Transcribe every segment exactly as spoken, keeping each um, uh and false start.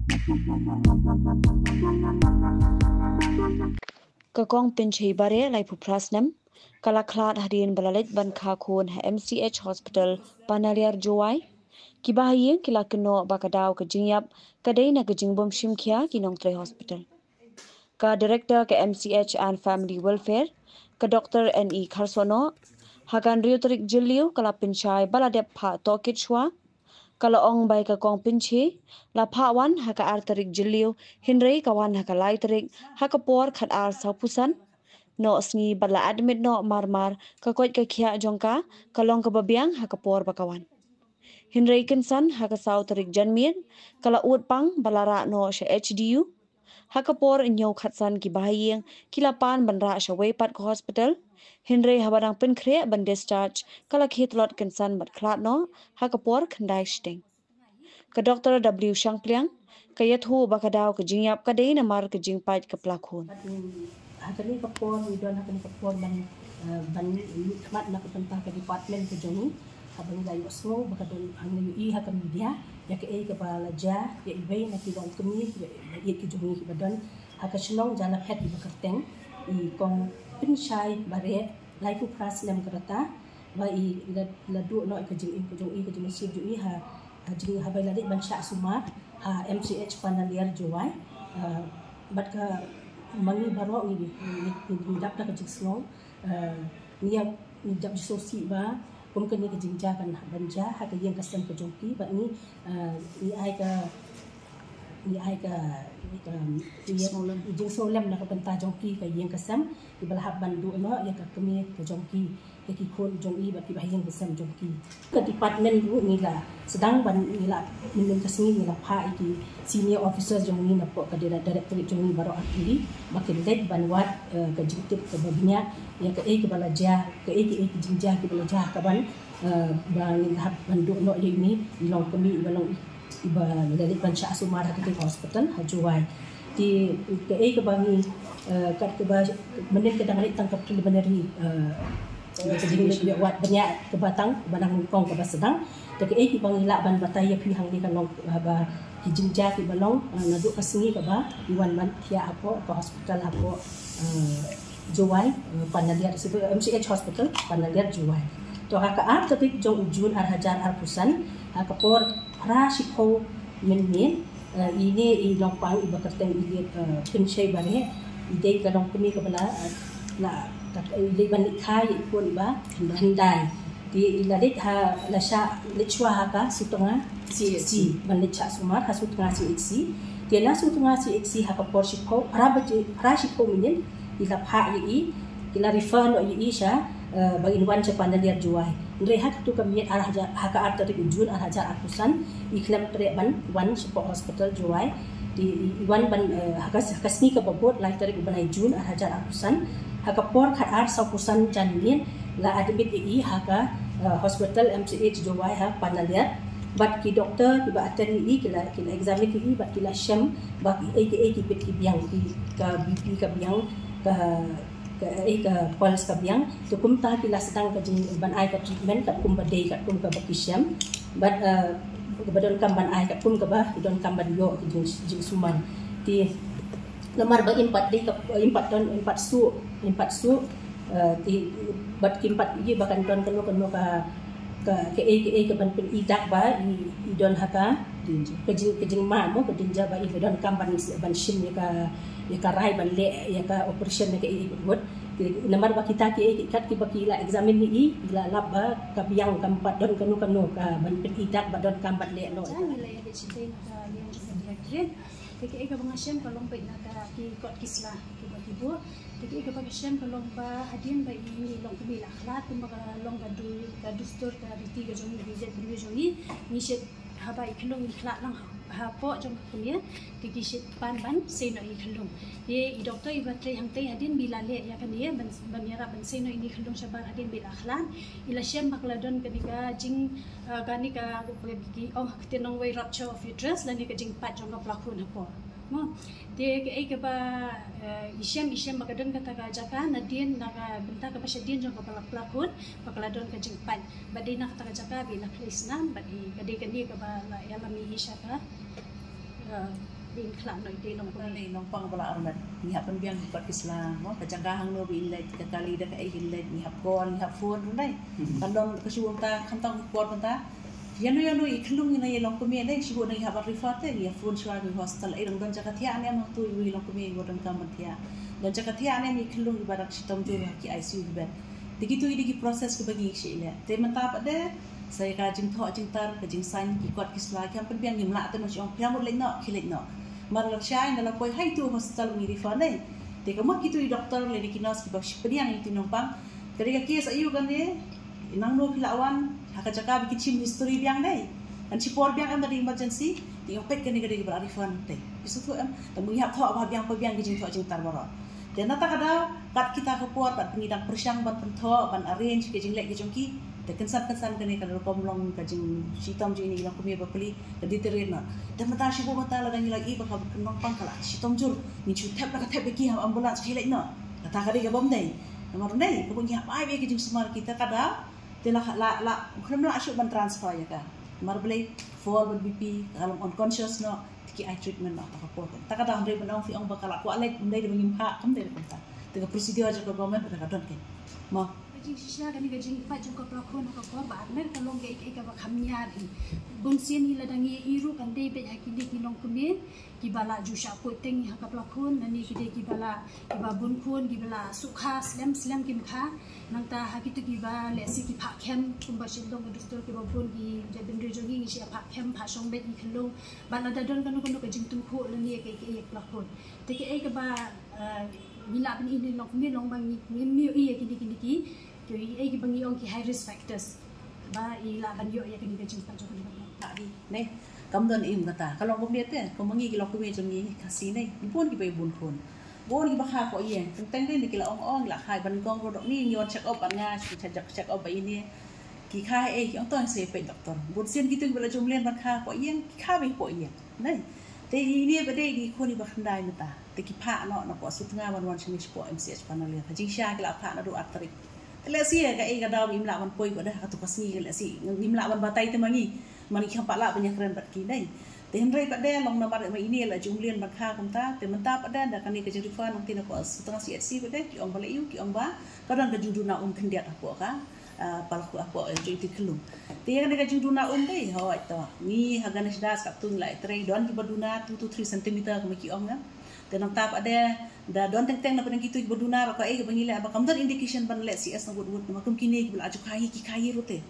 Ka Kong Pynshei Bareh, laiphew phra snem, ka la khlad hadien ba la leit ban kha khun ha M C H Hospital Panaliar, Jowai. Kiba ha ïing ki la kynnoh ba ka daw ka jingïap ka dei na ka jingbym shim khia ki nongtrei hospital. Ka Director ka M C H and Family Welfare, ka Doctor N E Kharsohnoh, ha ka hynriew tarik Jylliew ka la pynshai ba la dep phah tohkit shuwa. Ka la ong ba ïa ka Kong Pynshei la phah wan ha ka ar tarik Jylliew, hynrei ka wan ha ka lai tarik ha ka por khat ar sawphew san noh sngi bad la admit noh marmar. Ka koit ka khiah jong ka ka long kaba biang ha ka por ba ka wan. Hynrei kynsan ha ka saw tarik janmiet ka la ud pang ba la rah noh sha H D U. Ha ka por hynñiew khatsan kiba ha ïing ki la pan ban rah sha wei pat ka hospital. Hynrei haba dang pynkhreh ban discharge ka la khie tlot kynsan bad khlad noh ha ka por khyndai shiteng. Ka Doctor W Shangpliang ka ïathuh ba ka daw ka jingïap ka dei namar ka jingpait ka pla khun. Ha kane ka por ngi don ha kane ka por ban, eh, ban mihkhmat na ka bynta ka department ka jong ngi. Haba ngi la ïohsngew ba ka don, ngi la ïohi ha ka media ïa kaei kaba la jia ïa iwei na ki longkmie kiba ïeit ki jong ngi kiba don ha ka shnong Jalaphet iba kyrteng i Kong Pynshai Bareh, laiphew phra snem ka rta, ba i la, la duh noh ïa ka jingim ka jong i, ka jingïaseng jong i ha, ha jing, haba i la dei ban shah sumar ha M C H Panaliar, Jowai. Ah, bad ka ma ngi baroh ngi, ngi, ngi, ngi dap da ka jingsngew, ah, ngi ïa, ngi dap jingsngewsih ba kum kane ka jingjia kan hap ban jia ha ka ïing ka sem ka jong ki, bad ngi, ah, ngi ai ka, ngi ai ka, ka jingsngewlem, jingsngewlem na ka bynta jong ki, ka ïing ka sem, kiba la hap ban duh noh ïa ka kmie ka jong ki, ïa ki khun jong i bad kiba ha ïing ka sem jong ki. Ka department ruh ngi la sdang ban, ngi la, mynnin ka sngi ngi la phah ïa ki senior officers jong ngi napoh ka dire-, directorate jong ngi baroh artylli ba kin leit ban wad, eh, ka jingtip kaba bniah ïa kaei kaba la jia, kaei kaei ki jingjia kiba la jia, ka ban, eh, ba ngin hap ban duh noh ïa ine i longkmie iba long, iba la leit ban shah sumar ha katei ka hospital ha Jowai. Te kaei kaba ngi, eh, kat kaba mynnin ka dang leit tang ka preliminary, eh, ka jingleit wad bniah kaba tang, kaba dang nyngkong kaba sdang. Te kaei kaba ngi lah ban batai ïa phi hangne ka long, eh, ba ki jingjia kiba long, eh, naduh ka sngi kaba i wan ban thiah hapoh ka hospital hapoh, eh, Jowai, eh, Panaliar, M C H Hospital Panaliar, Jowai. To ha ka ar tarik jong u June ar hajar arphew san, ha ka por phra shiphew mynmiet, eh, ine i nongpang iba kyrteng i Liet, eh, Pynshei Bareh, i dei ka longkmie kaba la, eh, la, ka, i dei ban leit kha ïa i khun iba hyndai. Te i la leit ha, la shah leit shuwa ha ka Sutnga C H C, ban leit shah sumar ha Sutnga C H C. Te na Sutnga C H C ha ka por shiphew, phra baje, phra shiphew mynmiet, i la phah ïa i, ki la refer noh ïa i sha, eh, ba in wan sha Panaliar, Jowai. Hynrei ha kato ka miet ar hajar, ha ka ar tarik u June ar hajar arphew san, i khlem treh ban wan shapoh hospital Jowai. Te i, i wan ban, eh, ha ka, ha ka sngi kaba bud, lai tarik u bnai June ar hajar arphew san, ha ka por khat ar sawphew san janmiet, la admit ïa i ha ka, eh, hospital M C H Jowai ha Panaliar. Bad ki doktor kiba attend ïa i ki la, ki la examine ïa i bad ki la shem ba kiei kiei ki bit ki biang, ki, ka B P ka biang, ka, kaei ka pulse ka biang. Te kumta ki la sdang ka jing ban ai ka treatment katkum ba dei, katkum kaba ki shem. Bad, eh, ba donkam ban ai katkum kaba ki donkam ban ïoh ki jing, jingsumar. Te namar ba im pat dei ka, im pat don, im pat suk, im pat suk, eh, te bad kim pat ïohi ba kan don kano kano ka, ka, kaei kaei ka ban pyni dak ba i, i don ha ka, ka jing, ka jingma mo, ka danger ba i donkam ban, ban shim ïa ka, ïa ka rai ban leh ïa ka operation ïa kaei kaei. Te namar ba kita kiei kiei kat kiba ki la examine ïa i, i la lap ba ka biang, kam pat don kano kano ka ban pyni dak ba donkam ban leh noh. Te kaei kaba nga shem ka long beit na ka ki kot ki sla kiba ki buh. Te kaei kaba nga shem ka long ba hadien ba i, i longkmie i la khlad, kumba ka long ka du, ka dustur ka riti ka jong ngi, ka jaitbynriew jong ngi, ngi shait haba i khyllung i khlad lang ha, hapoh jong ka kmie, te ki shait pan ban sei noh i khyllung. Te i doktor iba trei hangtei hadien ba i la leh ïa kane ban, ban ïarap ban sei noh ine i khyllung shabar hadien ba i la khlad, i la shem ba ka la don kane ka jing, eh, kane ka, ki ong ha ka ktien nongwei rupture of uterus lane ka jingpait jong ka plakhun hapoh. Mo. Te kaei kaba, eh, i shem, i shem ba ka don kata ka jaka nadien, na ka bynta kaba shadien jong ka plakhun ba ka la don ka jingpait. Bad dei na kata ka jaka ba i la khlei snam, bad i, ka dei kane kaba la ïalam ïa i sha ka, eh, Bin khla noi te nong pang, nong pang bala armet. Ngi hap pynbiang ki kot ki sla, mo, ka jaka hangno bin leit, ka kali da kaei kin leit, ngi hap call, ngi hap phone, rundai. Kan don ka shu ta, kan tang por kan ta. Ïa no ïa no i khlung ïa na ïa long kumne dei, shu na ïa hap refer te, ïa phone shuwa ki hospital, ei dong don jaka thiah ne, mo tu ïa long kumne, ïa don kam thiah. Don jaka thiah ne, i khlung i barak shitom jur ki I C U ki bed. Te kitu i dei ki process ki ba ngi shi le. Te mynta pat de, sa ïa ka jingthoh jingtar, ka jingsaiñ ki kot ki sla, ki hap pynbiang, ngim lah te, mo shi ong phi hap mut leit noh, ki leit noh. Mar la shai na la poi hai tu hospital ngi refer ne. Te ka mut kitu i doktor le ki nurse ki ba shi pynbiang i tu nong pang. Ka dei ka case ayu kane, nangno phi la wan, ha ka jaka ba ki chim history biang dei. Kan shi por biang em da dei emergency, te ong peit kane ka dei ba la refer te. Ki shu tu em, te mu ïa thoh ba biang pa biang ki jingthoh jingtar baroh. Te na ta ka daw, kat kita ka por, kat ngi dang pyrshang ban pynthoh, ban arrange ka jingleh ka jong ki. Te kynsan kynsan kane ka rukom long ka jingshitom jong ine i long kumne ba pli, ka deteriorate noh. Te mynta shu ba mynta la dang ïa la i ba ka nong pang ka la shitom jur. Ngi shu thep la ka thep ba ki ha ambulance ki leit noh. Kata ka dei ka bym dei. Namar dei, ka bym ïa bai ba ka jingsumar kita ka daw. Te la la la khlem lah shuh ban transfer ïa ka. Mar balei fall ban B P, ka long unconscious noh. Te ki ai treatment noh ta ka por. Ta ka daw hynrei ban ong phi ong ba ka la kwah leit, hynrei da ba ngim phah, kam dei rukom ta. Te ka procedure jong ka government ba ka don kein. Mo. Ka jingshisha kane ka jingpait jong ka pla khun ha ka kor ba armet ka long kaei kaei kaba kham ñiar hi. Bun sien ngi la dang ïa i ruh kan dei beit ha kine ki nongkmie kiba la ju shah poi teng ha ka pla khun, lane ki dei kiba la, kiba bun khun, kiba la sukha slem slem kim kha. Nangta ha kitu kiba lehse ki phah khem, kumba shu long ka dustur kiba bun ki jaitbynriew jong ngi, ngi shu phah khem, phah shong beit, ngi khyllung. Bad lada don kano kano ka jingtyngkhuh lane kaei kaei ïa ka pla khun. Te kaei kaba, eh, ngi lah ban ïohi ne long kumne long ba ngi, ngim ïohi ïa kine kine ki, kiei kiba ngi ong ki high risk factors. Ba i lah ban ïoh ïa kane ka jingpait jong kane ka pla khun. Ne, kam don im kata. Ka long kumne te, kumba ngi ki long kumne jong ngi Khasi ne. Bun kiba bun khun. Bun kiba kha hapoh ïing. Teng teng ne ki la ong ong la kha ban kong rodok ni, ngi wan check up ban nga, check up, check up ba ine. Ki kha ei, ki ong to sa peit doktor. Bun sien kitu kiba la ju mlien ban kha hapoh ïing, ki kha ba hapoh ïing. Nai. Te ine ba dei ki khun iba khyndai mynta. Te ki phah noh na poh Sutnga ban wan sha ngi shapoh M C H Panaliar. Ha jingshisha ki la phah naduh ar tarik. Te lehse kaei ka daw ba im lah ban poi pat de ha katu ka sngi, lehse ngim lah ban batai te ma ngi. Ma ngi kham pat lah ban ïakren bad ki dei. Te hynrei pat de long namar ba ine la ju mlien ban kha kumta. Te mynta pat de da kane ka jingrefer nangta na poh Sutnga C H C pat de ki ong ba la ïoh, ki ong ba ka don ka jingduna um khyndiat hapoh ka, ah, pla khun, hapoh, eh, jong iti khyllung. Te ïa kane ka jingduna um dei, hooid to. Ngi ha Ganesh Das katto ngi la ïatrei, don kiba duna two to three centimeter kumba ki ong nga. Te nangta pat de da don teng teng na pdeng kitu kiba duna, ruh kaei kaba ngi leh ba kam don indication ban leh C S na wut wut, namar kum kine kiba la ju kha hi ki kha hi ruh te.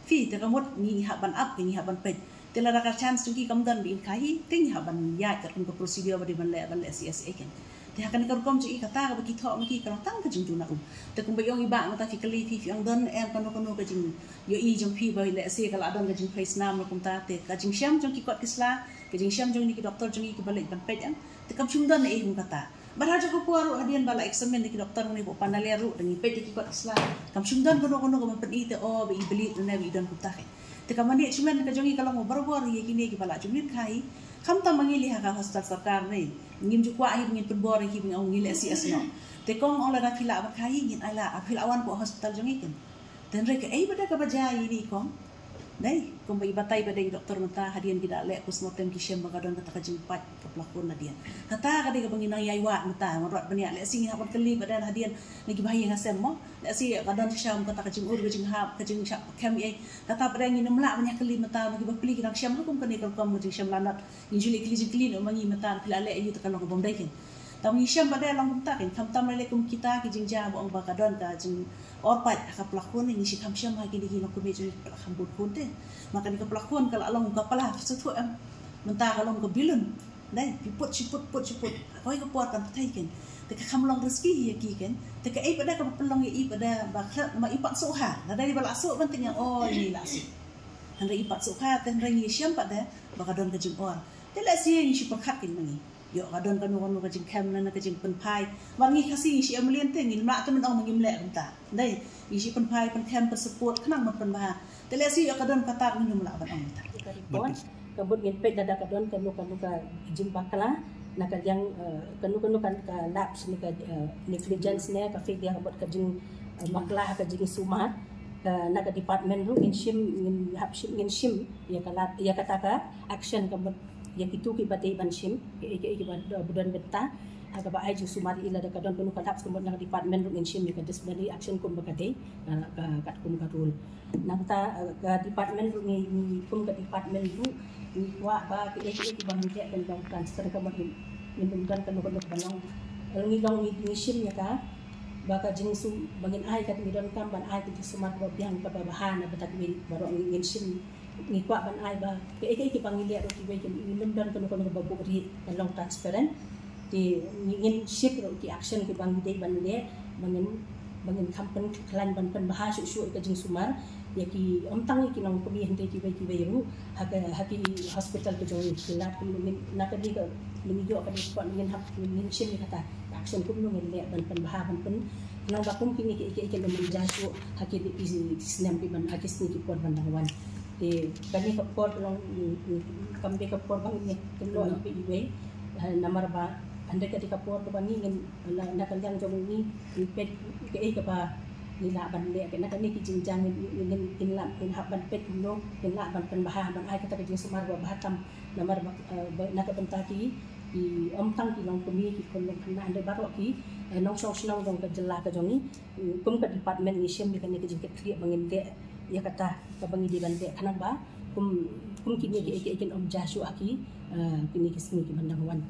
Phi, te ka mut ngi hap ban ap, ngi hap ban peit. Te lada ka chance jong ki kam don ba in kha hi, te ngi hap ban ïaid katkum ka procedure ba dei ban leh, ban leh C S A kein. Te ha kane ka rukom jong i kata kaba ki thoh ma ki ka long tang ka jingduna um. Te kumba i ong i bah mynta phi kylli phi, phi ong don em kano kano ka jingïohi jong phi ba lehse ka la don ka jingphlei snam ne kumta, te ka jingshem jong ki kot ki sla, ka jingshem jong ine ki doktor jong ngi kiba leit ban peit em. Te kam shym don ei ei kum kata. Bad ha jong ka por ruh hadien ba la examine da ki doktor ne hapoh Panaliar ruh da ngi peit da ki kot ki sla. Kam shym don kano kano kaba pyni te o ba i bleed ne ba i don kumta hi. Te ka management ka jong ngi ka long barabor ïa kine kiba la ju mlien kha hi. Khamtam ma ngi lei ha ka hospital sorkar ne. Ngim ju kwah hi ba ngin pynbor hi ba ngin ong ngi leh C S noh. Te kong ong lada phi lah ban kha hi ngin ai lad, phi lah wan hapoh hospital jong ngi kein. Te hynrei kaei pat de kaba jia ïa ine i kong. Dei, kumba i batai pat de i doktor mynta hadien ki da leh postmortem ki shem ba ka don kata ka jingpait ka pla khun hadien. Kata ka dei kaba ngi nang ïai wad mynta, ngan rot ban ïa lehse ngi hap ban kylli pat de hadien na kiba ha ïing ha sem mo. Lehse ka don shisha mo kata ka jingur ka jinghap, ka jingshah khem ei. Kata pat de ngin ym lah ban ïa kylli mynta, ma kiba pli ki dang shem ha kum kane ka rukom ka jingshem lanot. Ngi ju leh kylli jingkylli noh ma ngi mynta, phi la leh aïu te ka long ka bym dei kein. Tang ngi shem pat de long kumta kein, khamtam lei lei kum kita ki jingjia ba ong ba ka don ka jingor pait ha ka pla khun, ngi shi kham shem ha kine ki nongkmie jong ngi kiba la kham bun khun te. Ma kane ka pla khun ka la long ka pla suthuh em. Mynta ka long ka balloon. Dei, phi put shi put, put shi put. Kawei ka por kan pynthei kein. Te ka kham long risky ïa ki kein. Te kaei pat de kaba pynlong ïa i pat de ba khlem, ma i pat sukha. Lada i ba la suk ban teng ïa o i la suk. Hynrei i pat sukha te hynrei ngi shem pat de ba ka don ka jingor. Te lehse ngi shu pyrkhat kein ma ngi. Ïoh ka don kano kano ka jingkhem ne ka jingpynphai. Mar ngi Khasi ngi shu em mlien te ngin mlah te men ong ma ngim leh kumta. Dei, ngi shu pynphai, pynkhem, pynsupport, khnang ban pynbha. Te lehse ïoh ka don kata ngin ym lah ban ong kumta. Ka report, ka mut ngin peit lada ka don kano kano ka jingbakla na ka liang, eh, kano kano ka, ka lapse ne ka, eh, negligence ne ka failure ka mut ka jing, eh, bakla ka jingsumar, eh, na ka department ruh ngin shim, ngin hap shim, ngin shim ïa ka lad, ïa kata ka action ka mut ïa kito kiba dei ban shim, kiei kiei kiba don bynta ha kaba ai jingsumar ïa i, lada ka don kano ka lap, kumta na ka department ruh ngin shim ïa ka disciplinary action kumba ka dei, ka, ka, katkum ka rule. Nangta, eh, ka department ruh ngi, ngi, kum ka department ruh ngi kwah ba kiei kiei kiba ngi leh kan long transparent, ka mut ngin, ngin ym don kano kano kaba long. Eh, ngi long ngi, ngi shim ïa ka ba ka jingsum, ba ngin ai ka, ngi donkam ban ai ka jingsumar kaba biang, kaba bha na bynta kiwei baroh. Ngi, ngin shim, ngi kwah ban ai ba kiei kiei kiba ngi leh ruh kiwei ki, ngin ym don kano kano kaba buhrieh, kan long transparent. Te ngi, ngin shim ruh ki action kiba ngi dei ban leh, ba ngin, ba ngin kham pynkhlaiñ ban pynbha shuh shuh ïa ka jingsumar ïa ki, ym tang ïa ki nongkmie hynrei kiwei kiwei ruh ha ka, ha ki hospital ka jong ngi. Ki lad kumno ngin, na kane ka, ngin ïoh kane ka spot, ngin hap, ngin shim ïa kata ka action kumno ngin leh ban pynbha, ban pyn, nang ba kum kine kiei kiei kin ym jia shuh ha ki, ki, ki snem ki ban, ha ki sngi ki por ban dang wan. Te kane ka por ka long, mm, mm, kam dei ka por ba ngin ïa kynnoh iwei iwei. Eh, namar ba hynrei ka dei ka por kaba ngi ngin, na, na ka liang jong ngi, ngin peit kiei kaba ngi lah ban leh, na kane ki jingjia ngin, ngin, ngin lah, ngin hap ban peit kumno ngin lah ban pynbha, ban ai kata ka jingsumar ba bha tam. Namar ba, eh, ba, na ka bynta ki, ki, ym tang ki nongkmie, ki khun nongkhynnah, hynrei baroh ki, eh, nongshong shnong jong ka jylla ka jong ngi. Kum ka department ngi shim ïa kane ka jingkitkhlieh ba ngin leh ïa kata kaba ngi dei ban leh, khnang ba kum, kum kine kiei kiei kin ym jia shuh ha ki, eh, kine ki sngi ki ban dang wan.